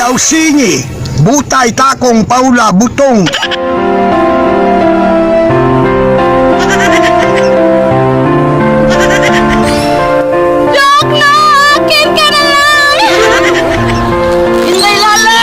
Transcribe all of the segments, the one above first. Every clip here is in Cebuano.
Yaw singi, butay takong paula butong. Joke na! Akin ka na lang! Inday Lala!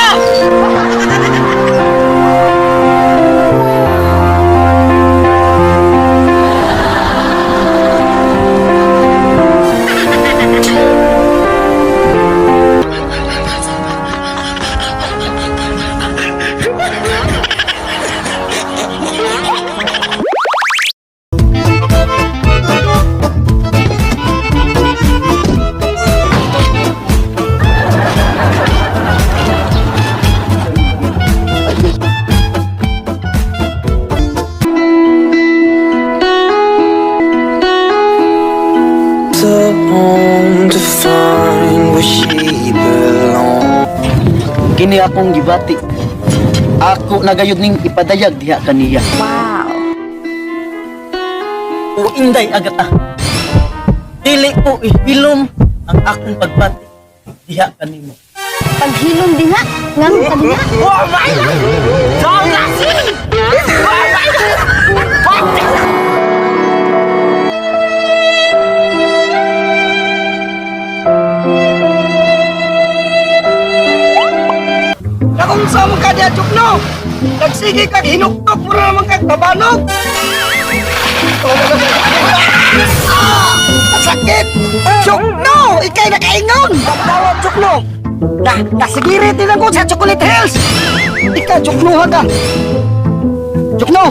The home to find where she belongs. Kini akong gibati. Ako nagayod ning ipadayag diha kaniya. Wow! O Inday Agata. Dili ko ihilom ang akong pagbati diha kanimo. Paghilom din ha! Ngano ka din ha? Nakung sa mo ka diya, Jukno! Nagsige kag hinuktok mo na naman kag tabanog! Ah! Ang sakit! Jukno! Ika'y nakaingon! Tawag, Jukno! Na, nasigiri din ko sa Chocolate Hills! Ika, Jukno ha ka! Jukno!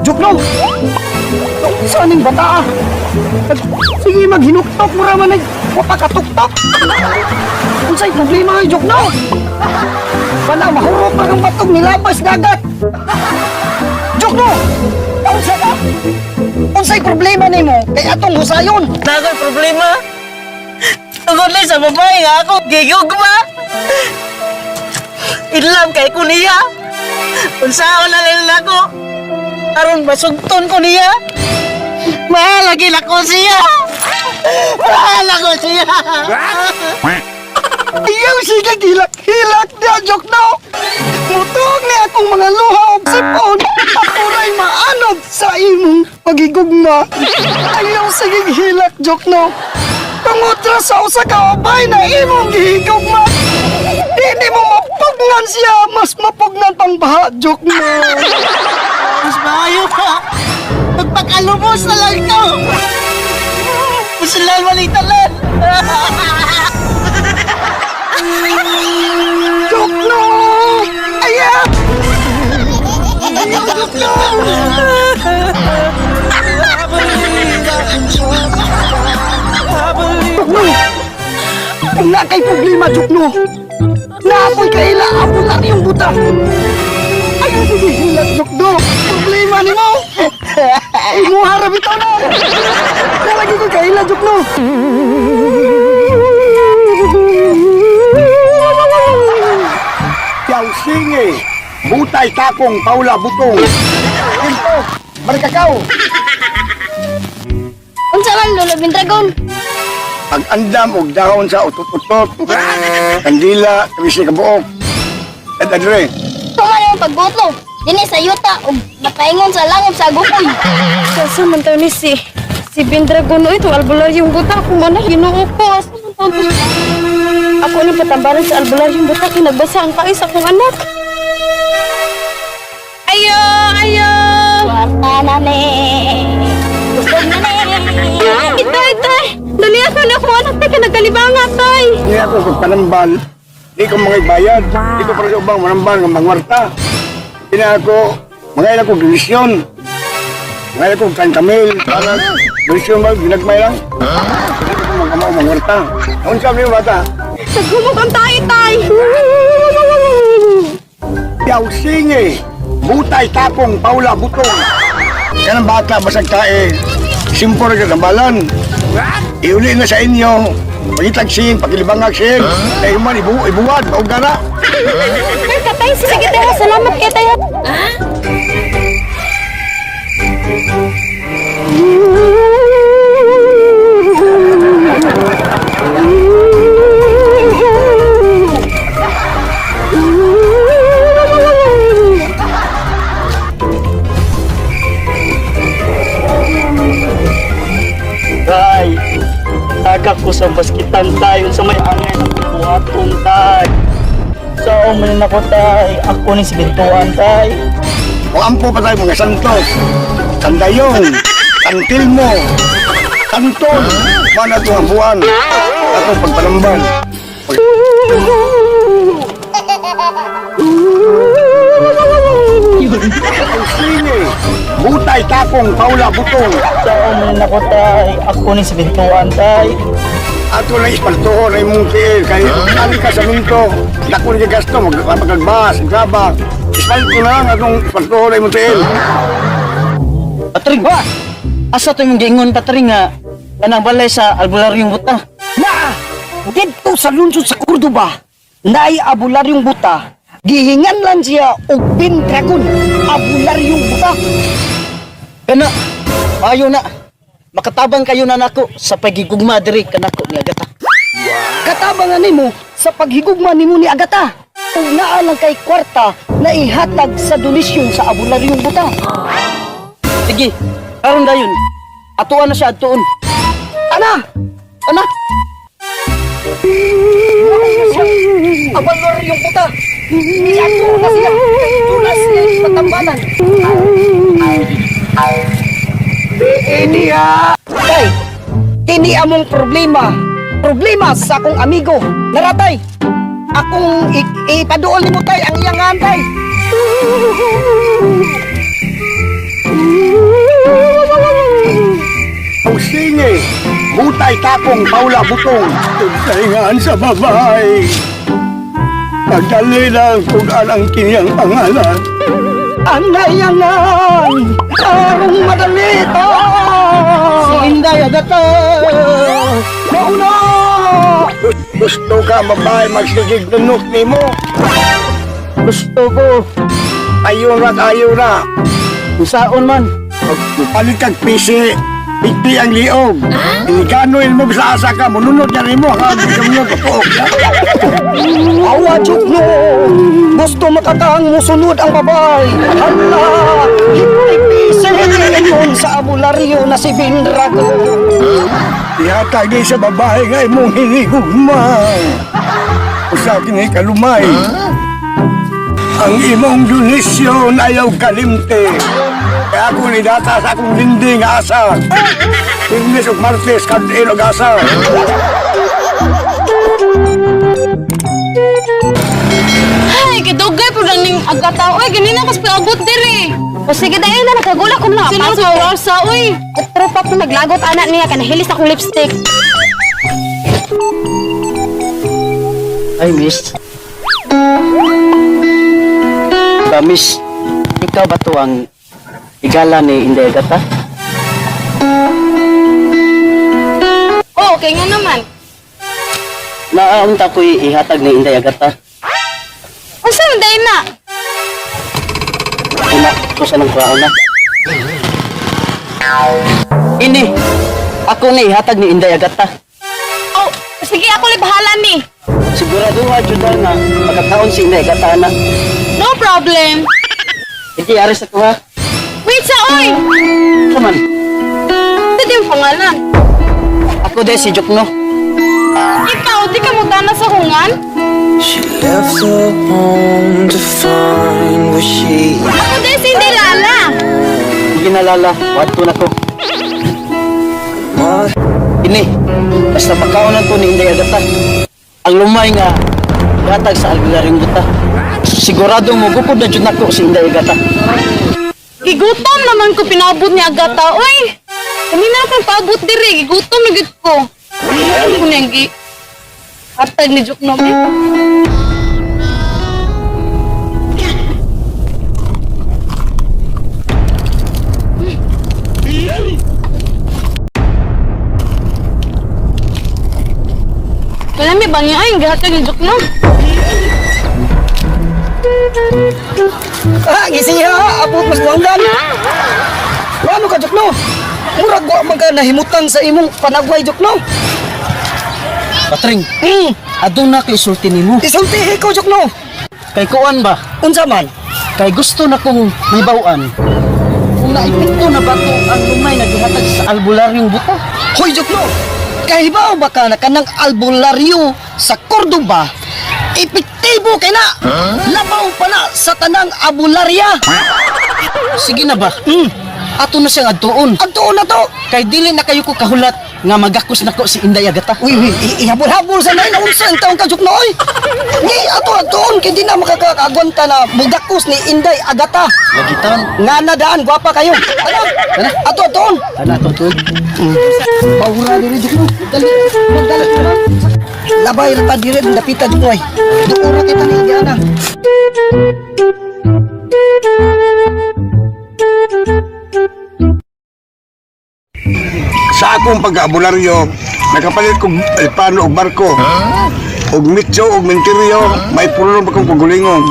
Jukno! Saan yung bata ah? Sige, maghinuktok mo naman ay wapakatuktok! Unsay problema ay Jukno? Wala, mahurot pa kang batong nilabas dagat. Jokno! Unsa ka? Unsay problema nimo kay atong husayon? Nakoy problema. Tungod lang sa babae nga ako gigugma. Inlam kay ko niya. Unsaon na lang nako. Aron masugton ko niya. Mahal lagi na ko siya. Mahal ako siya. Iyaw sige gilak-hilak dia Jokno. Mutog ni akong mga luha og sipon. Ako ray maanod sa imong pagigugma. Ayaw sige hilak Jokno. Tungod ra sa usa ka babae na imong gihigugma. Hindi mo mapugnan siya, mas mapugnan pang baha, Jokno. Mas maayo pa. Magpakalubos na lang ko. Musulan walitalan. Jokno! Ayaw! Ayaw, Jokno! Jokno! Kung na kay problema, Jokno! Naapoy kaila, apo lang yung buta! Ayaw, sige, hilat, Jokno! Problema ni mo! Imuha ra bitaw na! Nalagi ko kaila, Jokno! Yaw singi, butay takong paula butong. Pinto, barikakaw. Unsa man Lolo Bindragon? Pag andam og dahon sa utot-utot. Kandila, trisi kabuok. At adre, Tuma na yung pagbuto. Dini sa yuta ug makaingon sa langit sa gupoy. Sa man taon ni si Bendragon no ito albularyong buta kung ano Ginoo ko asa man taon to? Ako ni patambaran sa albularyong buta kay nagbasa ang kais akong anak. Ayo, ayo. Kwarta na ni. Gusto na ni. Itay, tay. Dali ako na akong anak tay kay nagkalibanga tay. Hindi ako pagpanambal, di ko mga ibayad, di ko para sa ubang manambal ng mangwarta. Hindi na ako, mga ilang kong divisyon. Mga ilang kong 30 mil, para divisyon ba, ginagmay lang. Hindi ko mga mangwarta. Ang sabi mo bata, Naghumok ang tay, tay. Yaw singi, butay tapong paula butong. Yan ang bata, basag tae. Simpor ka tambalan. Iuli na sa inyo. Pagitag sing, pagilibangag sing. Eh, man, ibuwad, mauga na. Ay, katay, sige tayo. Salamat kay tayo. ko sa baskitan, tay. Unsa may angay na buhaton, tay. Sao man nako, tay. Ako ni si Bintuan, tay. O ampo pa tayo mga Santos, Sandayong, Santilmo, Santol, mana itong ampuan, atong pagpalamban. Ang sine, butay, tapong, paula, butong. Sao man nako, tay. Ako ni si Bintuan, tay. Ato lang ispaltuhon ay mong tiil, kay ali ka sa minto, dako ni gasto, magpagbas, graba. Ispalto na lang atong ispaltuhon ay mong tiil. Patring, ba? Asa to yung giingon, Patring, nga? Kanang balay sa albularyong buta. Na! Didto sa lungsod sa Cordoba, naay abularyong buta, gihingan lang siya og Pendragon, abularyong buta. Kana, ayo na. Makatabang kayo na nako sa pagigugma diri kanako ni Agata. Katabangan nimo sa paghigugma nimo ni Agata. Ug naa lang kay kwarta na ihatag sa donisyon sa abularyong buta. Sige, karon dayon. Atuan na siya adtuon. Ana! Ana, Abularyong buta! Iadto na siya! Tulas niya yung patambalan. Tay, kini among problema. Problema sa akong amigo. Naratay, akong ipaduol nimo tay ang iyang ngan, tay. Ang singi, butay, tapong, paula, butong. Tugtahingaan sa babae. Pagdali lang kung anang kiniyang pangalan. Anayangan, arong madalita. si Inday Agata. Mauna! Gusto ka babae magsigig nunok nimo. Gusto ko. Ayaw na, ayaw na. Usaon man. Palit kag pisi. Pigti ang liog. Iganoin mo sa asa ka, mununod na rin mo. Ha, mununod ka po. Awa jugno, gusto makatang musunod ang babay. Hala, hipipise sa abularyo na si Bindrago. Ihatag di sa babae nga imong hinigugma. Usa kini kalumay. Ang imong donisyon ayaw kalimte. Kaya ako ni data sa akong lindi nga asa. Ingles ug Martes kadin og asa. Ay, kidugay po lang ning Agata. Uy, ganina kas paabot diri. O sige dahil na nakagula ko na. Sino ka orasa, uy? Otro pa po naglagot ana niya kanahilis akong lipstick. Ay, miss. Ba, miss, ikaw ba to ang igala ni Inday Agata? Oh, okay nga naman. Naaunta ko'y ihatag ni Inday Agata. Unsa man dahil na? Una, ko sa nang kuwaon na. Ini, ako ni ihatag ni Inday Agata. Oh, sige ako lang bahala ni. Sigurado ha, Juda, nga pagkataon si Inday Agata na. No problem. Hindi, aris ako ha. Wait sa oy. Come on. Ito yung pangalan. Ako din si Jokno. Ikaw, di ka mutana sa hungan? She left her home to find where she Ako din si Inday Lala. Hindi nalala, wadto na ko. mother. Ini, basta pagkaonan ko ni Inday Agata. Ang lumay nga, gatag sa albilaring buta. Sigurado mo, gukod na dyan ako si Inday Agata. Gigutom naman ko pinaabot ni Agata. Uy! Kanina akong paabot diri. Gigutom na gid ko. Ano ko niyang gi... Atag ni Juknom eh. Kalami ba niya ay gihatag ni Juknom? Ah, gisiha, abot mas langgan. Ano ka, Jokno? Murag wa man ka nahimutan sa imong panagway, Jokno. Patring, aduna ko isulti nimo. Isultihi ko, Jokno. Kay kuan ba? Unsa man? Kay gusto na kong mahibaw-an. Kung naipikto na ba to ang lumay na gihatag sa albularyong buta? Hoy, Jokno! Kahibaw ba ka na kanang albularyo sa Cordoba, epektibo kay na. Labaw pa na sa tanang abularya. Sige na ba? Ato na siyang adtuon. Adtuon na to. Kay dili na kayo ko kahulat nga magakos nako si Inday Agata. Uy, uy, ihabol-habol sa nain. Unsa ang taong kajukno, oy. Ni, ato adtuon, kay di na makakagwanta na mugakos ni Inday Agata. Lagi taon. Nga na daan, gwapa kayo. Ano? Ato adtuon. Ana to tuon. Paura diri jukno. Dali, magdala ka na. Labay ra ta diri dapita jukno ay. Duura kita ni Diana. Sa akong pag-abularyo, nakapalit kong elpano og barko. Og mitso og mentiryo, may pulo pa kong pagulingon.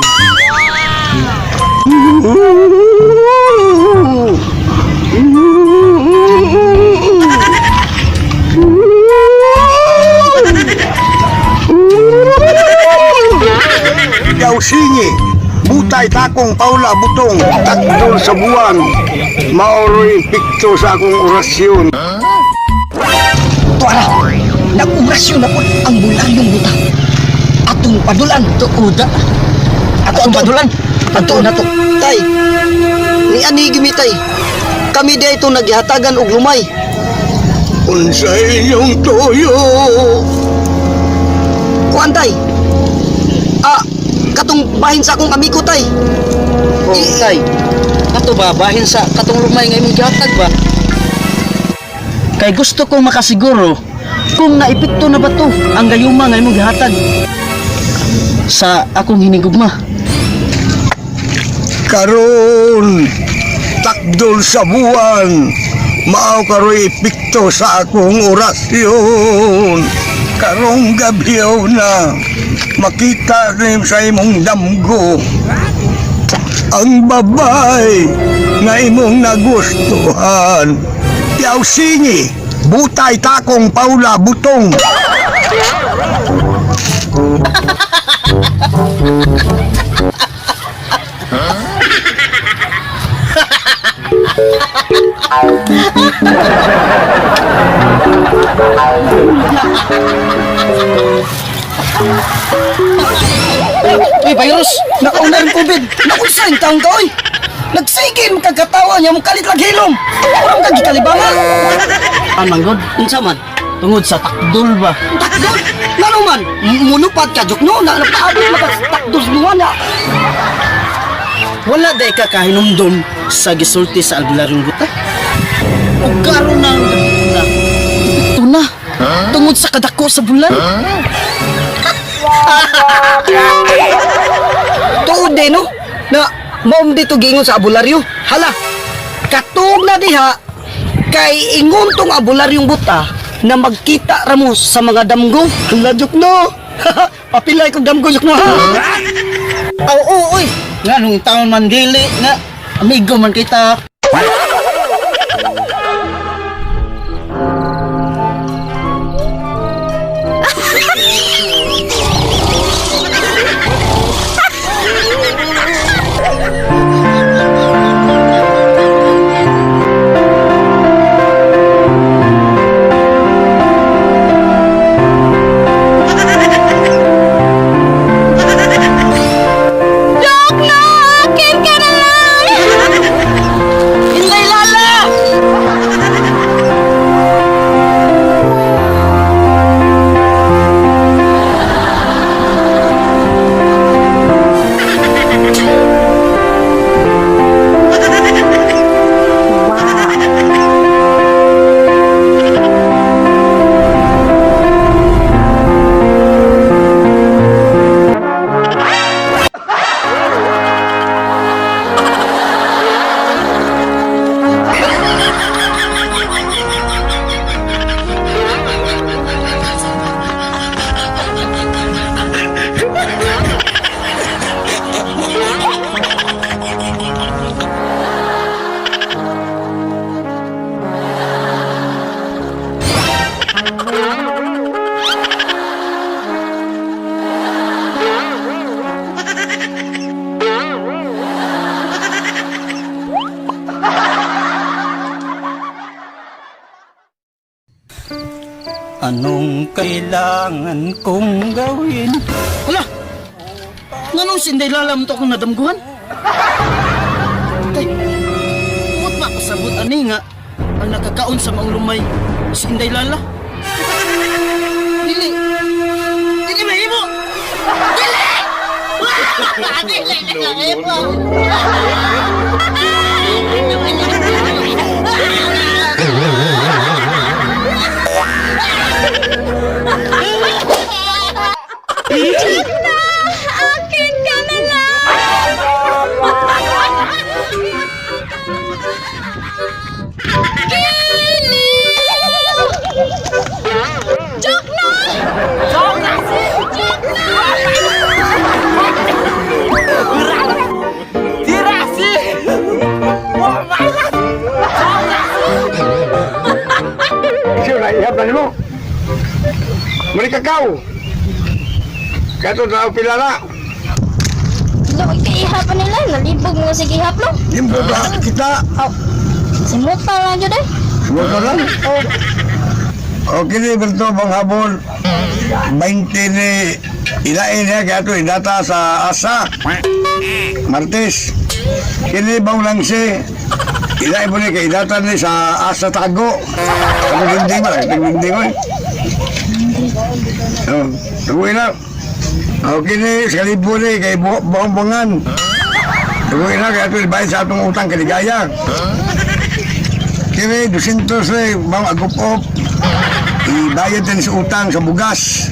Yaw singi, butay takong paula butong, takdol sa buwan, maoroy pikto sa akong orasyon. Tuara. Nag-orasyon na po ang bularyong buta. Atong padulan. Tuoda. Ato ang padulan. Ato na to. Tay. Ni ani gimitay. Kami di ito naghihatagan og lumay. Unsa inyong tuyo? Kuan tay. Ah, katong bahin sa akong amigo tay. Oh, tay. Kato ba bahin sa katong lumay nga imong gihatag ba? Kay gusto kong makasiguro kung naepekto na ba to ang gayuma nga imong gihatag sa akong hinigugma. Karon, takdol sa buwan, mao karoy epekto sa akong orasyon. Karong gabi na, makita rin sa imong damgo. Ang babay nga imong nagustuhan. Yaw singi, butay takong paula butong. Uy, virus! Nakauna rin COVID. Nakunsa yung taong ka, oy. Nagsigin kagkatawa niya, mukalit lang hilom. Parang kagikalibangan. An manggod? Unsa man? Tungod sa takdol ba? Takdol! Ngano man? Munupad ka, jukno. Na napaabot maka takdol sa buwan na. Wala day ka kahinumdum sa gisulti sa albularyong buta. O karon na ang na. Epekto na. Tungod sa kadako sa bulan. Tuod din, no? Na maum dito giingon sa abularyo. Hala, katuog na diha kay ingon tong abularyong buta na magkita ra mo sa mga damgo. Hala, jukno. Papilay kong damgo, jukno, ha? Oo, oh, oy. Nga nung taon man dili nga amigo man kita. Jokno! Akin ka na lang! Kailangan kong gawin? Hala! Nganong sinday lalam to akong nadamguhan? Tay, buot ba pasabot ani nga ang nakakaon sa maong lumay si Inday Lala? Dili! Dili mahimo! Dili! Dili na mahimo! Na! Akin ka na lang! Giliw! Joke na! Joke na! Joke na! Siyo na ihap na nimo. Mali kakaw. Kato na pila na. Lo, ikaiha pa nila. Nalibog mga sige ihap lo. Limbo ba kita? Simuta lang jud eh. Motor lang. Okay ni Berto bang habol. 20 ni ilain niya kaya ito idata sa asa. Martes. Kini bang lang si ilain mo ni kay idata ni sa asa tago. Ano dinding ba? Dinding ko. Oh, tuloy na. Okay ni sa libo ni kay buong-buongan. Tuloy na kaya ito ibayad sa atong utang kaligaya. Kini, 200 ni, bang agupop. Ibayad din sa utang sa bugas.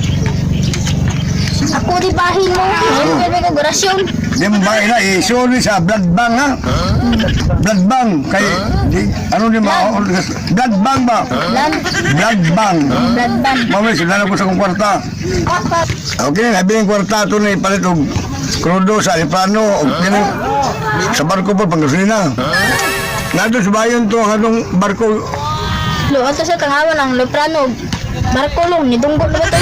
Ako di bahin mo. Hindi ko gorasyon. Di mo ba ina, isuri sa blood bank ha? Blood bank, kay, di, ano ni ma, blood bank ba? Blood, Blood bank. blood ban. Mami, sundan ko sa kong kwarta. Okay, nabi yung kwarta ito na ipalit og krudo sa Aliplano, og kini, sa barko po, panggasolina. Nato sa bayan to, ang atong barko, Lo, ato sa tangawan ang Loprano. Barko lo, nidunggo na ba to?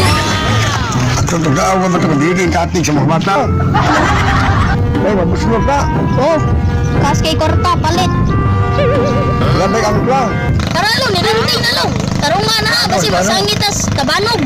at itong tao, ba ito, dito yung katig sa mga bata. Ay, mabuslo ka. Oh, kas kay korta, palit. Labay ang plan. Tara lo, nilanting na lo. Tarunga na ha, kasi masangitas, tabanog.